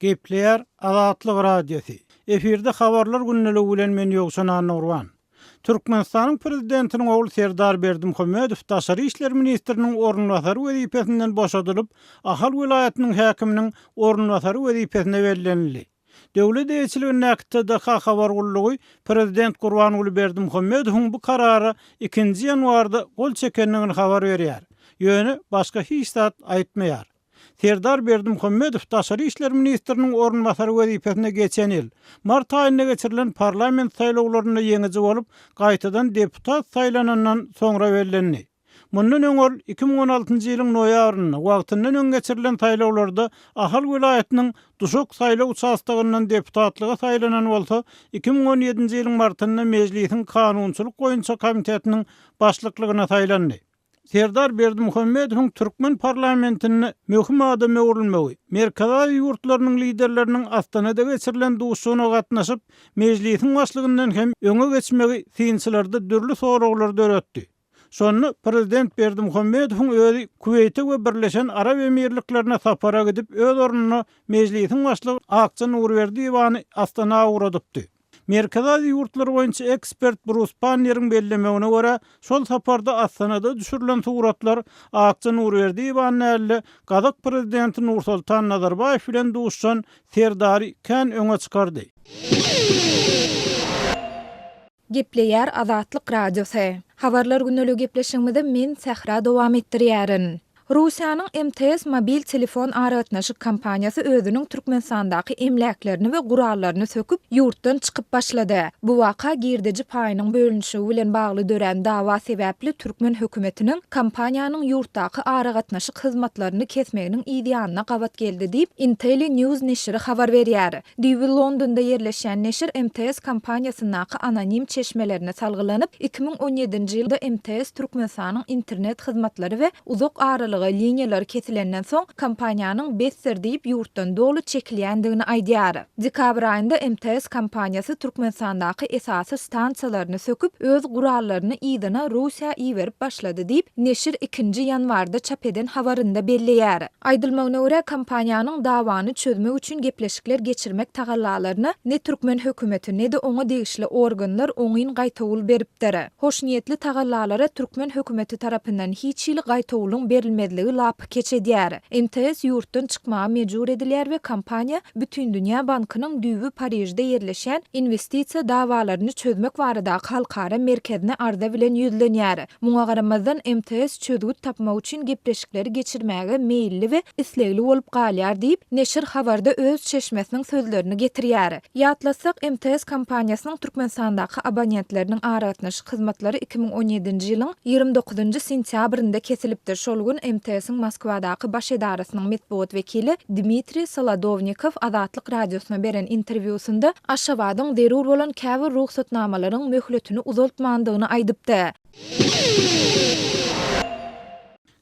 Gepleýär Azatlyk Radiosy. Efirde habarlar gündeligi bilen men Ýowşan Annagurban. Türkmenistanyň Prezidentiniň ogly Serdar Berdimuhamedow daşary işler ministriniň orunbasary wezipesinden boşadylyp, Ahal welaýatynyň häkiminiň orunbasary wezipesine bellenildi. Döwlet eýeçiligindäki TDH habar gullugy prezident Gurbanguly Berdimuhamedowyň bu karara ikinji ýanwarda gol çekendigini habar berýär. Ýöne başga hiç zat aýtmaýar. Serdar Berdimuhamedow daşary işler ministriniň orunbasary wezipesine geçen ýyl, mart aýynda geçirilen parlament saýlawlarynda ýeňiji bolup, gaýtadan deputat saýlanandan soňra bellendi. Mundan öň ol 2016-njy ýylyň noýabrynda wagtyndan öň geçirilen saýlawlarda Ahal welaýatynyň Duşak saýlaw uçastogyndan deputatlyga saýlanan bolsa, 2017-nji ýylyň martynda Mejlisiň Kanunçylyk boýunça komitetiniň başlyklygyna saýlandy. Serdar Berdimuhamedowyň türkmen parlamentinde möhüm adama öwrülmegi, Merkezi Aziýa ýurtlarynyň liderleriniň Astanada geçirilen duşuşygyna gatnaşyp, Mejlisiň başlygyndan hem öňe geçmegi synçylarda dürli soraglary döretdi. Şonda prezident Berdimuhamedowyň özi Kuweýte we Birleşen Arap Emirliklerine sapara gidip, öz ornuna Mejlisiň başlygy Akja Nurberdiýewany Astana ugradypdy. Merkezi Aziýa ýurtlary boýunça ekspert Brus Panneriň bellemegine görä, şol saparda Astanada düşürilen suratlar Akja Nurberdiýewany däl-de, gazak prezidenti Nursoltan Nazarbaýew bilen duşuşan Serdary kän öňe çykardy. Gepleýär Azatlyk Radiosy. Habarlar gündeligi gepleşigimizi men Sähra dowam etdirýärin. Russiýanyň MTS mobil telefon aragatnaşyk kompaniýasy özüniň Türkmenistandaky emläklerini we gurallaryny söküp, ýurtdan çykyp başlady. Bu waka girdeji paýynyň bölünişigi bilen bagly dörän dawa sebäpli türkmen hökümetiniň kompaniýanyň ýurtdaky aragatnaşyk hyzmatlaryny kesmeginiň yzýanyna gabat geldi diýip, Intelli News neşiri habar berýär. Düýbi Londonda ýerleşýän neşir MTS kompaniýasyndaky anonim çeşmelerine salgylanyp, 2017-nji ýylda MTS Türkmenistanyň internet hyzmatlary we uzak aralyga liniýalary kesilenden soň, kompaniýanyň besdir diýip ýurtdan doly çekilýändigini aýdýar. Dekabr aýynda MTS kompaniýasy Türkmenistandaky esasy stansiýalaryny söküp, öz gurallaryny yzyna Russiýa iberip başlady diýip, neşir ikinji ýanwarda çap eden habarynda belleýär. Aýdylmagyna görä, kompaniýanyň dawany çözmek üçin gepleşikler geçirmek tagallalaryna ne türkmen hökümeti, ne-de oňa degişli organlar oňyn gaýtawul beripdir. Hoşniýetli tagallalara türkmen hökümeti tarapyndan hiç hili gaýtawulyň berilmezligi lapykeç edýär. MTS ýurtdan çykmaga mejbur edilýär we kompaniýa Bütindünýä bankynyň düýbi Parižde ýerleşýän Inwestisiýa dawalaryny çözmek baradaky halkara merkezine arza bilen ýüzlenýär. Muňa garamazdan, MTS çözgüt tapmak üçin gepleşikleri geçirmäge meýilli we islegli bolup galýar diýip, neşir habarda öz çeşmesiniň sözlerini getirýär. Ýatlatsak, MTS kompaniýasynyň Türkmenistandaky abonentleriniň aragatnaşyk hyzmatlary 2017-nji ýylyň 29-njy sentýabrynda kesilipdi. Şol gün MTS-iň Moskwadaky baş edarasynyň metbugat wekili Dmitriý Solodownikow Azatlyk Radiosyna beren interwýusynda Aşgabadyň zerur bolan käbir rugsatnamalaryň möhletini uzaltmandygyny aýdypdy.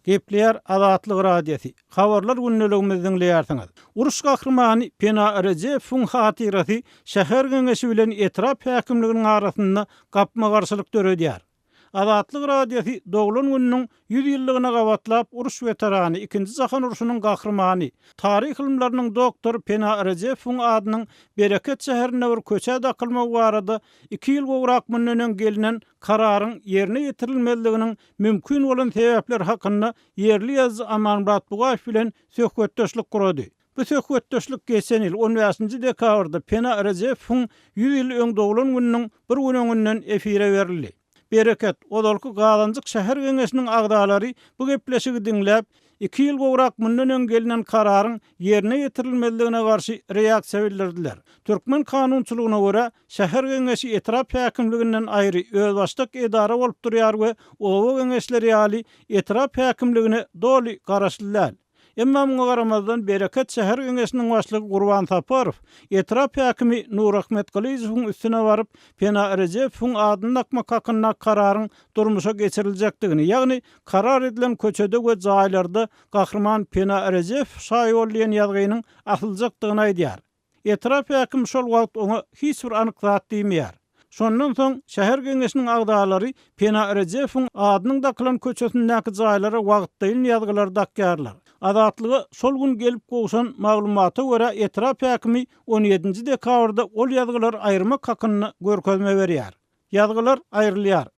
Gepleýär Azatlyk Radiosy, Habarlar gündeligimizi diňleýärsiňiz. Uruş gahrymany Pena Rejepowyň hatyrasy şäher geňeşi bilen etrap häkimliginiň arasynda gapma-garşylyk döredýär. Azatlyk Radiosy doglan gününiň 100 ýyllygyna gabatlap uruş weterany, Ikinji jahan urşunyň gahrymany, taryh ylymlarynyň doktory Pena Rejepowyň adynyň Bereket şäherinde bir köçä dakylmagy barada iki ýyl gowrak mundan öň gelnen kararyň ýerine ýetirilmezliginiň mümkin bolan sebäpleri hakynda ýerli ýazyjy Amanmyrat Bugaýew bilen söhbetdeşlik gurady. Bu söhbetdeşlik geçen ýyl on bäşinji dekabrda Pena Rejepowyň 100 ýyl öň doglan gününiň bir gün öňünden efire berildi. Bereket, ozalky Gazanjyk şäher geňeşiniň agzalary bu gepleşigi diňläp, iki ýyl gowrak mundan öň gelnen kararyň ýerine ýetirilmezligine garşy reaksiýa bildirdiler. Türkmen kanunçylygyna görä, şäher geňeşi etrap häkimliginden aýry, özbaşdak edara bolup durýar we oba geňeşleri ýaly etrap häkimligine doly garaşly däl. Emma muňa garamazdan, Bereket şäher geňeşiniň başlygy Gurban Saparow etrap häkimi Nurahmet Gylyjowyň üstüne baryp, Pena Rejepowyň adyny dakmak hakyndaky kararyň durmuşa geçiriljekdigini, ýagny karar edilen köçede we jaýlarda Gahryman Pena Rejepow şaýoly diýen ýazgynyň asyljakdygyny aýdýar. Etrap häkimi şol wagt oňa hiç bir anyk zat diýmeýär. Şondan soň şäher geňeşiniň agzalary Pena Rejepowyň adynyň dakylan köçesindäki jaýlara wagtlaýyn ýazgylary dakýarlar. Azatlyga şol gün gelip gowşan maglumata görä, etrap häkimi on ýedinji dekabrda ol ýazgylary aýyrmak hakynda görkezme berýär. Ýazgylar aýrylýar.